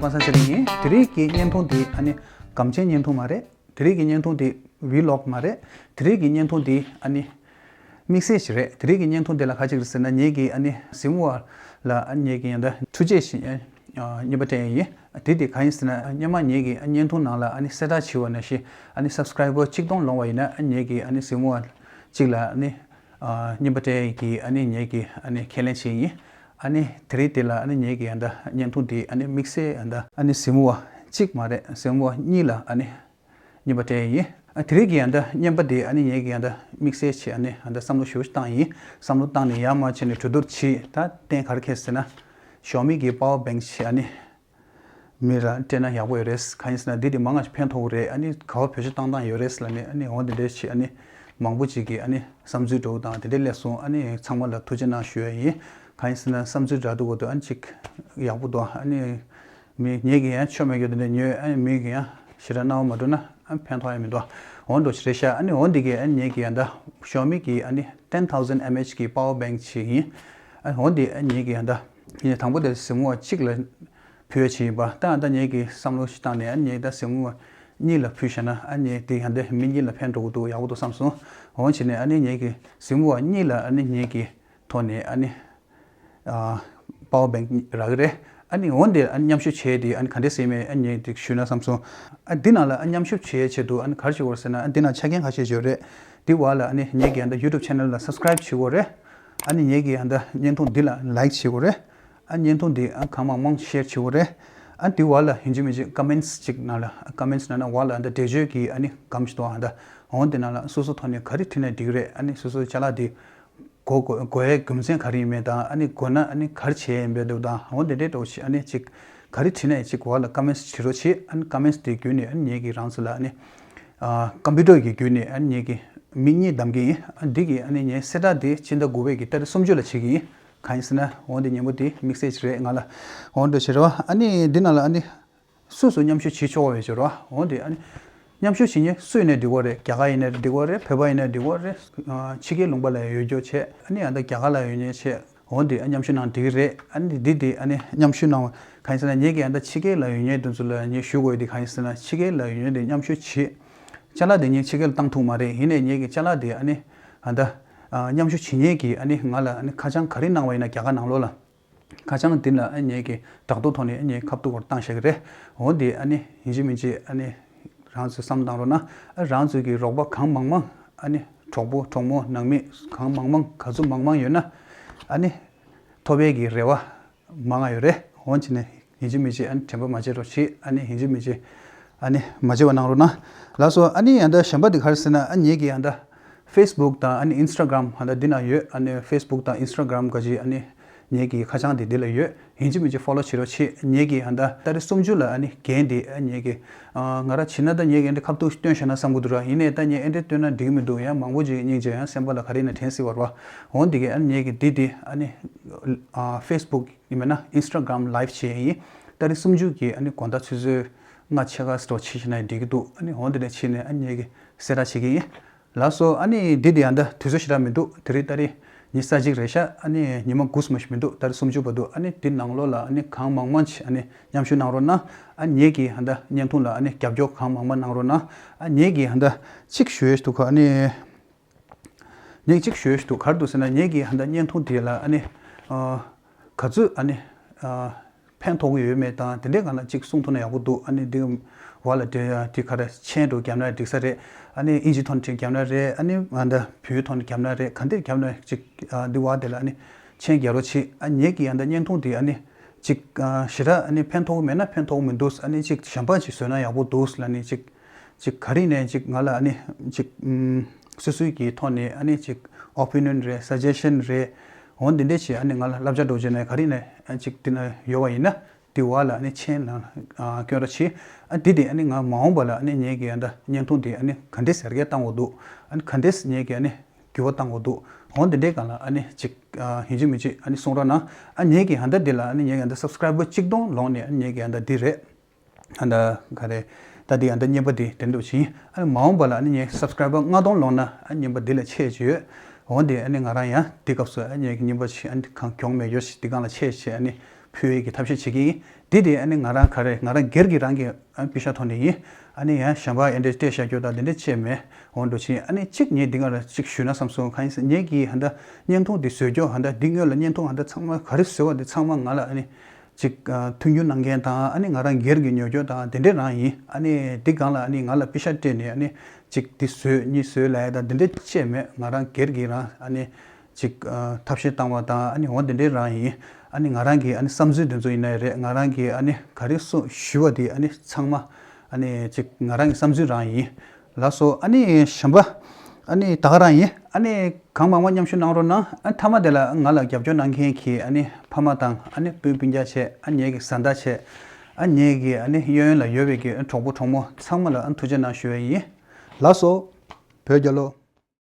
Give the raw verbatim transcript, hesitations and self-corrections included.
པ་སངས་ཚེ་རིང་ཡིན། དེ་རིང་གི་བརྙན་ཐུང་འདི་ཨ་ནི་སྒམ་ཆེན་བརྙན་ཐུང་མ་རེད། དེ་རིང་གི་བརྙན་ཐུང་འདི་ཝི་ལོག་མ་རེད། དེ་རིང་གི་བརྙན་ཐུང་འདི་ཨ་ནི་དམིགས་བསལ་ཞིག་རེད། དེ་རིང་གི་བརྙན་ཐུང་འདི་ལ་ག་ཅིག་རེད་ཟེར་ན། ངེད་ཀྱི་ཨ་ནི་གཟིགས་མོ་བ་ལ་ཨ་ནི་ངེད་ཀྱི་ཡང་ད་ཐུགས་རྗེ་ཆེ་ཨ་རྙིང་པ་སྤྲད་ཡ་ཡིན། དེ་དེ་གང་ཡིན་ཟེར་ན། སྔོན་མ་ངེད་ཀྱི་ཨ་བརྙན་ཐུང་ནང་ལ་ཨ་ནི་གསལ་བསྒྲགས་བྱས་པ་ནང་བཞིན་ཨ་ནི་སབ་སི་ཀ་རའི་བར་གཅིག་སྟོང་ལོངས་པ་ཡིན་ན། ཨ་ངེད་ཀྱི་ཨ་ནི་གཟིགས་མོ་བ་གཅིག་ལ་ཨ་ནི་ཨ་རྙིང་པ་སྤྲད་ཡ་གི་ཨ་ནི་ངེད་ཀྱི་ཨ་ནི་ཁས་ལེན་བྱས་ཡིན། ཨ་ནི་དེ་རིང་དེ་ལ་ཨ་ནི་ངེད་ཀྱི་ཡང་ད་བརྙན་ཐུང་དེ་ཨ་ནི་དམིགས་བསལ་ཡང་ད་ཨ་ནི་གཟིགས་མོ་བ་གཅིག་མ་རེད། གཟིགས་མོ་བ་གཉིས་ལ་ཨ་ནི་རྙིང་པ་སྤྲད་ཡ་ཡིན། ཨ་དེ་རིང་གི་ཡང་ད་རྙིང་པ་དེ་ཨ་ནི་ངེད་ཀྱི་ཡང་ད་དམིགས་བསལ་ཆེད་ཨ་ནི་ཡང་ད་བསམ་བློ་ཞེ་པོ་ཞིག་བཏང་ཡིན། བསམ་བློ་བཏང་ནས་ཡར་མར་བྱས་ནས་གྲོས་བསྡུར་བྱས། ད་གཏན་ག་རེ་འཁེལ་ཟེར་ན། ཞའོ་མི་གི་པ་ཝར་བེང་ཆེད་ཨ་ནི་མི་ལ་སྤྲད་ན་ཡག་པོ་ཡོད་རེད། གང་ཡིན་ཟེར་ན་འདི་དེ་མང་ང་ཞིག་ཕན་ཐོགས་རེད། ཨ་ནི་ག་བ་བེད་སྤྱོད་བཏང་སྟངས་ཡོད་རེད་ལབ་ནས། ཨ་ནི་འོ་དེ་འདྲའི་ཆེད་ཨ་ནི་མང་པོ་ཅིག་གིས་ཨ་ནི་བསམ་ཚུལ་འདྲ་བོ་དང་དེ་འདྲ་སླེབས་སོང་། ཨ་ནི་ཚང་མ་ལ་ཐུགས་རྗེ་གནང་ཞུ་ཡ་ཡིན། གང་ཡིན་ཟེར་ན་བསམ་ཚུལ་འདྲ་འདུག་གོ་དུ་ཨ་ནི་ཅིག་ཡག་པོ་འདུག་ཨ་ནི་མི་ངེད་ཀྱིས་ཡང་ཆོ་མེད་རྒྱུ་དེ་འདྲ་ཉོས། ཨ་ནི་མི་གིས་ཡང་ཞེ་དྲག་སྣང་བ་མ་འགྲོ་ན་ཨ་ཕན་ཐོགས་ཡ་མི་འདུག་འོ་འདྲ་ཞིག་རེད་ཤག་ཨ་ནི་འོ་འདི་གས་ཨ་ནི་ངེད་ཀྱིས་ཡང་ད་ཞའོ་མི་གི་ཨ་ནི་ten thousand mAh གི་པ་ཝར་བེང་ཆེད་ཡིན། ཨ་འོ་འདི་ཨ་ནི་ངེད་ཀྱིས་ཡང་ད་ངེད་དང་པོ་དེ་གཟིགས་མོ་བ་གཅིག་ལ་ཕུལ་ཡ་ཆེད་ཡིན་པ། ད་ཡང་ད་ངེད་ཀྱིས་བསམ་བློ་ཞིག་བཏང་ནས་ཨ་ནི་ངེད་ད་གཟིགས་མོ་བ་གཉིས་ལ་ཕུལ་བཞག་ན་ཨ་ནི་དེ་ཡང་ད་མི་གཉིས་ལ་ཕན་འགྲོ་གི་འདུག་ཡག་པོ་འདུག་བསམ་སོང་། འོ་བྱས་ནས་ཨ་ནི་ངེད་ཀྱིས་གཟིགས་མོ་བ་གཉིས་ལ་ཨ་ནི་ངེད་ཀྱི་ཐོག་ནས་ཨ་ནི་པ་ཝར་བེང་རག་གི་རེད། ཨ་ནི་འོ་འདི་ཨ་ནི་མཉམ་ཞུགས་བྱས་ཏེ་ཨ་ནི་ག་འདྲས་ཟེར་མེད་ཨ་ནི་ངས་འདི་ཞུས་ན་བསམ་སོང་། ཨ་འདི་ནང་ལ་ཨ་མཉམ་ཞུགས་བྱེད་ཆེད་དུ་ཨ་ནི་ག་རེ་བྱེད་དགོས་རེད་ཟེར་ན། ཨ་འདི་ནང་ཆ་རྐྱེན་ཁ་ཤས་ཡོད་རེད། འདི་བར་ལ་ཨ་ནི་ངེད་ཀྱི་ཡང་ད་ཡུ་ཊུབ་ཆེ་ནལ་ལ་སབ་སི་ཀ་རའིབ་བྱེད་དགོས་རེད། ཨ་ནི་ངེད་ཀྱི་ཡང་ད་བརྙན་ཐུང་འདི་ལ་ལའིཀ་བྱེད་དགོས་རེད། ཨ་བརྙན་ཐུང་འདི་ཨ་གང་མང་མང་ཤེར་བྱེད་དགོས་རེད། ཨ་འདི་བར་ལ་ཡིན་གཅིག་མིན་གཅིག་ཀོ་མེན་ཊི་ཅིག་ནང་ལ་ཨ་ཀོ་མེན་ཊི་ནང་ན་བར་ལ་ཨ་ད་འགྲེལ་བརྗོད་ཀྱི་ཨ་ནི་སྒམ་ཞིག་འདུག་ཨ་ད་འོ་འདི་ནང་ལ་སོ་སོ་ཐོག་ནས་ག་རེ་བྲིས་ན་འགྲིག་གི་རེད། ཨ་ནི་སོ་སོའི་ཅ་ལག་འདི་དགོས་དགོས་དགོས་ཡའི་རྒྱུ་མཚན་ག་རེ་ཡིན་མིན་དང་། ཨ་ནི་དགོས་ན་ཨ་ནི་ག་རེ་བྱེད་ཡིན་པའི་འདུག་དང་། འོ་དེ་འདྲའི་འདྲ་བོ་ཞིག་ཨ་ནི་ཅིག་ག་རེ་བྲིས་ན་ཡང་ཅིག་བར་ལ་ཀོ་མེན་ཊི་བྲིས་རོགས་བྱེད། ཨ་ནི་ཀོ་མེན་ཊི་དེ་བརྒྱུད་ནས་ཨ་ནི་ངེད་ཀྱིས་རང་ཚོ་ལ་ཨ་ནི་ཨ་ཀམ་པུ་ཊར་གྱི་བརྒྱུད་ནས་ཨ་ནི་ངེད་ཀྱིས་མི་གཉིས་བདམས་ཀྱི་ཡིན། ཨ་འདི་གི་ཨ་ནི་ངའི་གསལ་བསྒྲགས་དེ་སྤྱི་ཟླ་དགུ་པའི་གི་ཏ་རིག་སུམ་ཅུ་ལ་བྱེད་ཀྱི་ཡིན། གང་ཡིན་ཟེར་ན་འོ་འདི་སྙན་པོ་དེ་དམིགས་བསལ་ཞིག་རེད་ང་ལ། འོ་འདྲ་བྱེད་རོགས། ཨ་ནི་འདི་ནང་ལ་ཨ་ནི་སུ་སུ་མཉམ་ཞུགས་བྱེད་ཆོག་པ་ཡོད་ཅེས་རོ། འོ་དེ་ཨ་ནི་མཉམ་ཞུགས་བྱེད་མཁན་སུ་ཡིན་ནའི་འགྲིག་གོ་རེད། རྒྱ་གར་ཡིན་ནའི་འགྲིག་གོ་རེད། བོད་པ་ཡིན་ནའི་འགྲིག་གོ་རེད། ཨ་ཕྱི་རྒྱལ་ལུང་པ་ལ་ཡོད་རྒྱུ་བྱས། ཨ་ནི་ཨ་ད་རྒྱ་གར་ལ་ཡོད་མཁན་བྱས། འོ་དེ་ཨ་མཉམ་ཞུགས་གནང་འགྲིག་གི་རེད། ཨ་ནི་འདི་དེ་ཨ་ནི་མཉམ་ཞུགས་གནང་བ་གང་ཡིན་ཟེར་ན་ངེད་ཀྱི་ཨ་ད་ཕྱི་རྒྱལ་ལ་ཡོད་མཁན་དེ་ཚོ་ལ་ངས་ཞུ་དགོས་ཡོད་དེ་གང་ཡིན་ཟེར་ན་ཕྱི་རྒྱལ་ལ་ཡོད་མཁན་དེ་མཉམ་ཞུགས་བྱེད། ཅ་ལག་དེ་ངས་ཕྱི་རྒྱལ་ལ་བཏང་ཐུབ་མ་རེད། ཡིན་ནའི་ངེད་ཀྱི་ཅ་ལག་དེ་ཨ་ནི་ཨ་ད་ཨ་མཉམ་ཞུགས་བྱེད་མཁན་གྱིས་ཨ་ནི་ང་ལ་ཨ་ནི་ཁ་བྱང་ག་རེ་གནང་བ་ཡིན་ན་རྒྱ་གར་ནང་ལོགས་ལ། ཁ་བྱང་འདི་ལ་ཨ་ངེད་ཀྱི་བྲག་རྡོ་ཐོག་ནས་ཨ་ངེད་ཁ་ཐུག་བར་བཏང་བཞག་གི་རེད། འོ་འདི་ཨ་ནི་ཡིན་གཅིག་མིན་གཅིག་ཨ་ནི་རང་ཚོས་བསམ་བཏང་རོགས་གནང་། ཨ་རང་ཚོའི་གི་རོགས་པ་གང་མང་མང་ཨ་ནི་གྲོགས་པོ་གྲོགས་མོ་ནང་མི་གང་མང་མང་ག་ཚོད་མང་མང་ཡོད་ན་ཨ་ནི་ཐོབ་པའི་གི་རེ་བ་མང་ང་ཡོད་རེད། འོ་བྱས་ནས་ཡིན་གཅིག་མིན་གཅིག་ཨ་ནི་དྲན་པ་མ་བརྗེད་རོགས་གྱིས། ཨ་ནི་ཡིན་གཅིག་མིན་གཅིག་ཨ་ནི་མ་བརྗེད་པ་གནང་རོགས་གནང་། ལགས་སོ། ཨ་ནི་ཡང་ད་གཞན་པ་འདི་ག་རེ་ཟེར་ན་ཨ་ངེད་ཀྱི་ཡང་ད་ཕེ་སི་བུག་དང་ཨ་ནི་ཨིན་སི་ཊ་གྷ་རམ་ཧ་ད་འདི་ན་ཡོད། ཨ་ནི་ཕེ་སི་བུག་དང་ཨིན་སི་ཊ་གྷ་རམ་ག་ཅི་ཨ་ནི་ངེད་ཀྱི་ཁ་བྱང་དེ་འདི་ལ་ཡོད། ཡིན་གཅིག་མིན་གཅིག་ཕོ་ལོ་བྱེད་རོགས་བྱེད། ངེད་ཀྱི་ཧ་ད་ཏ་རིག་སུམ་ཅུ་ལ་ཨ་ནི་འགན་དེ་ཨ་ངེད་ཀྱི་ཨ་ང་རང་བྱེད་ན་ད་ངེད་ཀྱི་འདི་ཁ་ཐུག་སྟོན་བཞག་ན་བསམ་གི་འདུག་ར། ཡིན་ནའི་ད་ངེད་ཨེ་འདྲ་སྟོན་ན་འགྲིག་གི་མི་འདུག་ཡང་མང་པོ་ཅིག་སྙིང་རྗེ་ཡང་སེམས་པ་ལ་ག་རེ་ཡིན་ན་དྲན་སྲིད་པ་ར། འོ་འདི་གས་ཨ་ནི་ངེད་ཀྱི་འདི་དེ་ཨ་ནི་ཕེ་སི་བུག་ཡིན་མིན་ན་ཨིན་སི་ཊ་གྷ་རམ་ལའིབ་བྱེད་ཡིན། ཏ་རིག་སུམ་ཅུ་གི་ཨ་ནི་དགོང་དག་ཆུ་ཚོད་ལྔ་ཕྱེད་ཀ་ཙམ་བྱེད་བཞག་ན་འགྲིག་གི་འདུག་ཨ་ནི་འོ་འདི་ནས་ཕྱིན་ནས་ཨ་ནི་ངེད་ཀྱི་གསལ་བསྒྲགས་བྱེད་ཀྱི་ཡིན། ལགས་སོ། ཨ་ནི་འདི་དེ་ཡང་ད་དུས་ཚོད་ཞེ་དྲག་མི་འདུག་དེ་རིང་ཏ་རིག་ཉི་ཤུ་རྩ་གཅིག་རེད་ཤག་ཨ་ནི་ཉི་མ་དགུ་ཙམ་ཞིག་མི་འདུག་ཏ་རིག་སུམ་ཅུ་བར་དུ། ཨ་ནི་འདི་ནང་ལོགས་ལ་ཨ་ནི་གང་མང་མང་ཅིག་ཨ་ནི་མཉམ་ཞུགས་གནང་རོགས་གནང་། ཨ་ངེད་ཀྱི་ཧ་ད་བརྙན་ཐུང་ལ་ཨ་ནི་རྒྱབ་སྐྱོར་གང་མང་མང་གནང་རོགས་གནང་། ཨ་ངེད་ཀྱི་ཧ་ད་གཅིག་ཞུ་ཡས་ཞིག་འདུག་ག་ཨ་ནི་ངས་གཅིག་ཞུ་ཡས་ཞིག་འདུག་ག་རེ་འདུག་ཟེར་ན་ངེད་ཀྱི་ཧ་ད་བརྙན་ཐུང་དེ་ལ་ཨ་ནི་ཨ་ག་ཚོད་ཨ་ནི་ཨ་ཕན་ཐོགས་ཀྱི་ཡོད་མེད་དང་དེ་འདྲའི་སྒང་ལ་གཅིག་གསུང་ཐུབ་ན་ཡག་པོ་འདུག་ཨ་ནི་འདི་བ་ལ་དེ་དེ་ག་རེ་མཆན་འདྲ་བརྒྱབ་ན་འགྲིག་ས་རེད། ཨ་ནི་ཨིན་ཇི་ཐོག་ནས་བརྒྱབ་ན་རེད། ཨ་ནི་ཨ་ད་བོད་ཐོག་ནས་བརྒྱབ་ན་རེད། ག་འདིར་བརྒྱབ་ན་གཅིག་ཨ་འདི་བ་དེ་ལ་ཨ་ནི་མཆན་རྒྱག་རོགས་བྱེད། ཨ་ངེད་ཀྱི་ཡང་ད་བརྙན་ཐུང་དེ་ཨ་ནི་གཅིག་ཨ་ཞེ་དྲག་ཨ་ནི་ཕན་ཐོགས་མེད་ན་ཕན་ཐོགས་མི་འདུག་ཨ་ནི་གཅིག་གཞན་པ་ཅིག་བཟོས་ན་ཡག་པོ་འདུག་ལབ་ནས་གཅིག་གཅིག་ག་རེ་ནས་གཅིག་ང་ལ་ཨ་ནི་གཅིག་ཨུམ་སོ་སོའི་གི་ཐོག་ནས་ཨ་ནི་གཅིག་ཨོ་པི་ནི་ཡོན་རེད། སཱ་ཇེ་ཤན་རེད། འོ་འདི་འདྲས་ཅིག་ཨ་ནི་ང་ལ་བསླབ་བྱ་འདྲ་བོ་བྱས་ནས་ག་རེ་ནས་ཨ་གཅིག་འདི་ན་ཡོད་པ་ཡིན་ན་འདི་བ་ལ་ཨ་ནི་མཆན་ནང་ཨ་སྐྱོན་རོགས་བྱེད། ཨ་འདི་དེ་ཨ་ནི་ང་མ་འོངས་པ་ལ་ཨ་ནི་ངེད་ཀྱི་ཡང་ད་བརྙན་ཐུང་དེ་ཨ་ནི་ག་འདྲས་ཡར་རྒྱས་བཏང་དགོས་འདུག་ཨ་ནི་ག་འདྲས་ངེད་ཀྱི་ཨ་ནི་འགྱུར་བ་བཏང་དགོས་འདུག་འོ་འདི་འདྲའི་སྒང་ལ་ཨ་ནི་གཅིག་ཨ་ཡིན་གཅིག་མིན་གཅིག་ཨ་ནི་གསུང་རོགས་གནང་། ཨ་ངེད་ཀྱི་ཡང་ད་འདི་ལ་ཨ་ནི་ངེད་ཀྱི་ཡང་ད་སབ་སི་ཀ་རའི་བར་གཅིག་སྟོང་ལོངས་ནས་ཨ་ནི་ངེད་ཀྱི་ཡང་ད་འདི་རེད། ཨ་ད་ག་རེ། ད་འདི་ཡང་ད་རྙིང་པ་འདི་དེ་འདྲ་བྱིན། ཨ་ནི་མ་འོངས་པ་ལ་ཨ་ནི་ངས་སབ་སི་ཀ་རའི་བར་ལྔ་སྟོང་ལོངས་ན་ཨ་རྙིང་པ་འདི་ལ་ཆད་ཅིག་ཡོད། འོ་འདི་ཨ་ནི་ང་རང་ཡང་འདི་སྐབས་སུ་ཨ་ནི་ངས་རྙིང་པ་ཞིག་ཨ་ནི་གང་གྱོང་མེད་ཡོད་ཞིག་འདི་སྒང་ལ་ཆད་ཅིག་ཨ་ནི་ ཕུལ་ཡས་ཀྱི་ཐབས་ཤེས་བྱེད་ཀྱི་ཡིན། འདི་དེ་ཨ་ནི་ང་རང་ག་རེ་ང་རང་སྒེར་གྱི་རང་གི་ཨ་པེ་ཤ་ཐོག་ནས་ཡིན། ཨ་ནི་ཡང་གཞན་པ་ཨེ་འདྲས་སྤྲད་བཞག་རྒྱུ་དང་དེ་འདྲས་བྱས་མེད། འོ་འགྲོ་ཕྱིན་ཨ་ནི་གཅིག་ངས་འདི་ག་ལ་གཅིག་ཞུས་ན་བསམ་སོང་། གང་ཡིན་ཟེར་ངེད་ཀྱིས་ཧ་ད་བརྙན་ཐུང་འདི་བཟོས་རྒྱུ་ཧ་ད་འདི་སྔོན་ལ་བརྙན་ཐུང་ཧ་ད་ཚང་མ་ག་རེ་བཟོས་པ་འདི་ཚང་མ་ང་ལ་ཨ་ནི་ཅིག་ཨ་མཐུན་འགྱུར་གནང་མཁན་དང་ཨ་ནི་ང་རང་སྒེར་གྱི་ཉོ་སྒྱུ་དང་དེ་འདྲས་རང་ཡིན། ཨ་ནི་འདི་སྒང་ལ་ཨ་ནི་ང་ལ་པེ་ཤ་སྤྲད་ནས་ཨ་ནི་ཅིག་འདི་བཟོས་གཉིས་བཟོས་ལབ་ཡ་དང་དེ་འདྲས་བྱས་མེད། ང་རང་སྒེར་གྱི་རང་ཨ་ནི་ཅིག་ཨ་ཐབས་ཤེས་བཏང་བ་དང་ཨ་ནི་འོ་དེ་འདྲས་རང་ཡིན། ཨ་ནི་ང་རང་གི་ཨ་ནི་བསམ་ཚུལ་དེ་ཚོ་ཡིན་ནའི་རེད། ང་རང་གི་ཨ་ནི་ག་རེ་གསུངས་ཞུས་པ་དེ་ཨ་ནི་ཚང་མ་ཨ་ནི་ཅིག་ང་རང་གི་བསམ་ཚུལ་རང་ཡིན། ལགས་སོ། ཨ་ནི་གཞན་པ་ཨ་ནི་ད་ག་རང་ཡིན། ཨ་ནི་གང་མང་མང་མཉམ་ཞུགས་གནང་རོགས་གནང་། ཨ་མཐའ་མ་དེ་ལ་ང་ལ་རྒྱབ་སྐྱོར་གནང་མཁན་གྱི་ཨ་ནི་ཕ་མ་དང་ཨ་ནི་སྤུན་སྤུན་ཀྱག་བྱས། ཨ་ངེད་ཀྱི་བཟའ་ཟླ་བྱས། ཨ་ངེད་ཀྱི་ཨ་ནི་གཡས་གཡོན་ལ་ཡོད་པའི་གི་གྲོགས་པོ་གྲོགས་མོ་ཚང་མ་ལ་ཨ་ཐུགས་རྗེ་གནང་ཞུ་བ་ཡིན། ལགས་སོ། བོད་རྒྱལ་ལོ།